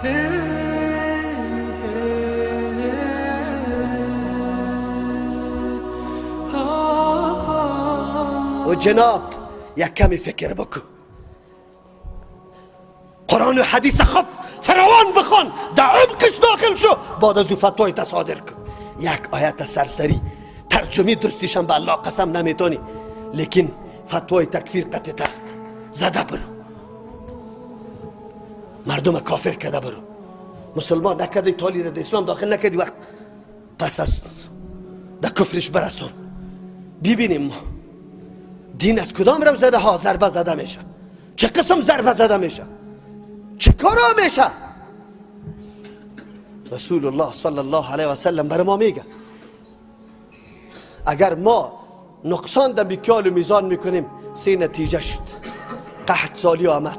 و جناب یک کمی فکر بکن، قرآن و حدیث خوب فراوان بخوان، در عمقش داخل شو، بعد از او فتوای تصادر کن. یک آیت سرسری ترجمه درستیشم به الله قسم نمیتونی، لیکن فتوای تکفیر قطعت است. زده برو، مردم کافر کده برو، مسلمان نکردی، تالی را اسلام داخل نکردی، وقت پس از در کفرش برسون. ببینیم ما دین از کدام روزه ها ضربه زده میشه، چه قسم ضربه زده میشه، چه کارا میشه. رسول الله صلی الله علیه و سلم برای ما میگه اگر ما نقصان در مکیال و میزان میکنیم، سه نتیجه شد. قحط سالی آمد.